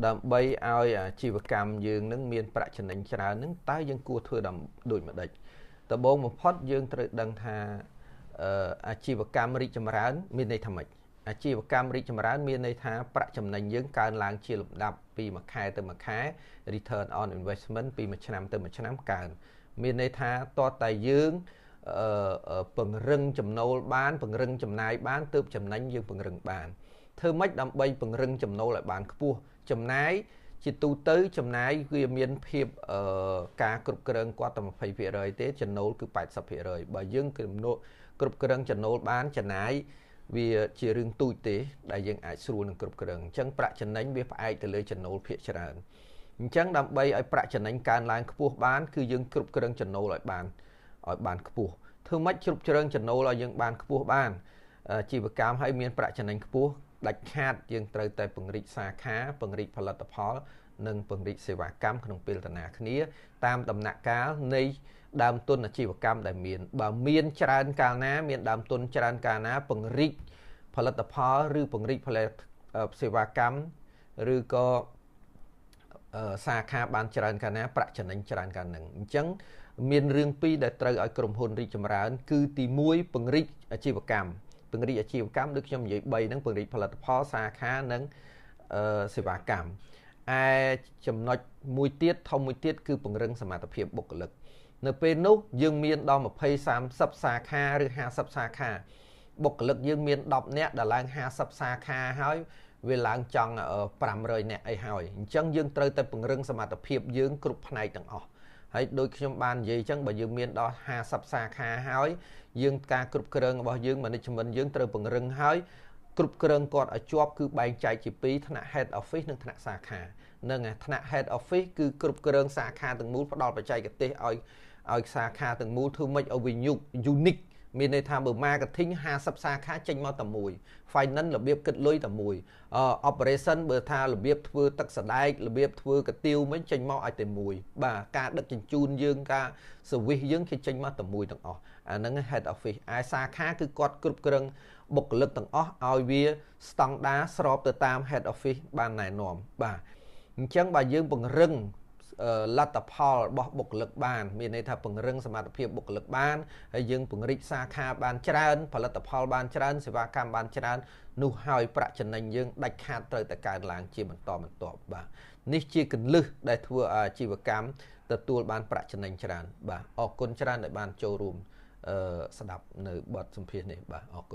ដើម្បីឲ្យអាជីវកម្មយើងនឹងមានប្រាក់ចំណេញច្រើននឹងតើយើងគួរធ្វើដូចម្ដេចដំបូងបំផុតយើងត្រូវដឹងថាអាជីវកម្មរីកចម្រើនមានន័យថាម៉េចអាជីវកម្មរីកចម្រើនមានន័យថាប្រាក់ចំណេញយើងកើនឡើងជាលំដាប់ពីមួយខែទៅមួយខែ return on investment ពីមួយឆ្នាំទៅមួយឆ្នាំកើនមានន័យថាតតែយើងពង្រឹងចំណូលបានពង្រឹងចំណាយបានទើបចំណេញយើងពង្រឹងបានធ្វើម៉េចដើម្បីពង្រឹងចំណូលឲ្យបានខ្ពស់ចំណាយជាទូទៅចំណាយវាមានភាពការគ្រប់គ្រងគាត់តែ 20% ទេចំណូលគឺ 80% បើយើងគ្រប់គ្រងចំណូលបានចំណាយវាជារឿងទូចទេដែលយើងអាចស្រួលនឹងគ្រប់គ្រងអញ្ចឹងប្រាក់ចំណេញវាផ្អែកទៅលើចំណូលភាគច្រើនអញ្ចឹងដើម្បីឲ្យប្រាក់ចំណេញកើនឡើងខ្ពស់បានគឺយើងគ្រប់គ្រងចំណូលឲ្យបានខ្ពស់ធ្វើម៉េចគ្រប់គ្រងចំណូលឲ្យយើងបានខ្ពស់បានជីវកម្មឲ្យមានប្រាក់ចំណេញខ្ពស់ដាច់ខាតយើងត្រូវតែពង្រីកសាខាពង្រីកផលិតផលនិងពង្រីកសេវាកម្មក្នុងពេលដំណើរគ្នាតាមដំណាក់កាលនៃដើមទុនអាជីវកម្មដែលមានបើមានច្រើនកាលណាមានដើមទុនច្រើនកាលណាពង្រីកផលិតផលឬពង្រីកផលិតសេវាកម្មឬក៏សាខាបានច្រើនកាលណាប្រាក់ចំណេញច្រើនកាលហ្នឹងអញ្ចឹងមានរឿងពីរដែលត្រូវឲ្យក្រុមហ៊ុនរីកចម្រើនគឺទី1ពង្រីកអាជីវកម្មពង្រីកអាជីវកម្មដូចខ្ញុំនិយាយ3ហ្នឹងពង្រីកផលិតផលសាខានិងសេវាកម្មឯចំណុចមួយទៀតធំមួយទៀតគឺពង្រឹងសមត្ថភាពបុគ្គលិកនៅពេលនោះយើងមានដល់20 30សាខាឬ50សាខាបុគ្គលិកយើងមាន10នាក់ដល់ឡើង50សាខាហើយវាឡើងចង់500នាក់អីហើយអញ្ចឹងយើងត្រូវតែពង្រឹងសមត្ថភាពយើងគ្រប់ផ្នែកទាំងអស់ហើយដូចខ្ញុំបាននិយាយអញ្ចឹងបើយើងមានដល់50សាខាហើយយើងការគ្រប់គ្រងរបស់យើង management យើងត្រូវពង្រឹងហើយគ្រប់គ្រងគាត់ឲ្យជាប់គឺបែងចែកជាពីរថ្នាក់ head office និងថ្នាក់សាខានិងថ្នាក់ head office គឺគ្រប់គ្រងសាខាទាំងមូលផ្ដល់បច្ចេកទេសឲ្យសាខាទាំងមូលធ្វើម៉េចឲ្យវា unique មានន័យថាបើ marketing 50សាខាចេញមកតែមួយ finance របៀបគិតលុយតែមួយ operation បើថារបៀបធ្វើទឹកសដែករបៀបធ្វើកាទៀវមិញចេញមកឲ្យតែមួយបាទការដឹកជញ្ជូនយើងការ service យើងគេចេញមកតែមួយទាំងអស់អាហ្នឹង head office ឯសាខាគឺគាត់គ្រប់គ្រងបុគ្គលិកទាំងអស់ឲ្យវាស្តង់ដារស្របទៅតាម head office បានណែនាំបាទអញ្ចឹងបើយើងពង្រឹងលទ្ធផលរបស់បុគ្គលិកបានមានន័យថាពង្រឹងសមត្ថភាពបុគ្គលិកបានហើយយើងពង្រីកសាខាបានច្រើនផលិតផលបានច្រើនសេវាកម្មបានច្រើននោះហើយប្រាក់ចំណេញយើងដាច់ខាតត្រូវតែកើនឡើងជាបន្តបន្ទាប់បាទនេះជាគន្លឹះដែលធ្វើឲ្យអាជីវកម្មទទួលបានប្រាក់ចំណេញច្រើនបាទអរគុណច្រើនដែលបានចូលរួមស្ដាប់នៅបទសម្ភាសន៍នេះបាទអរគុណ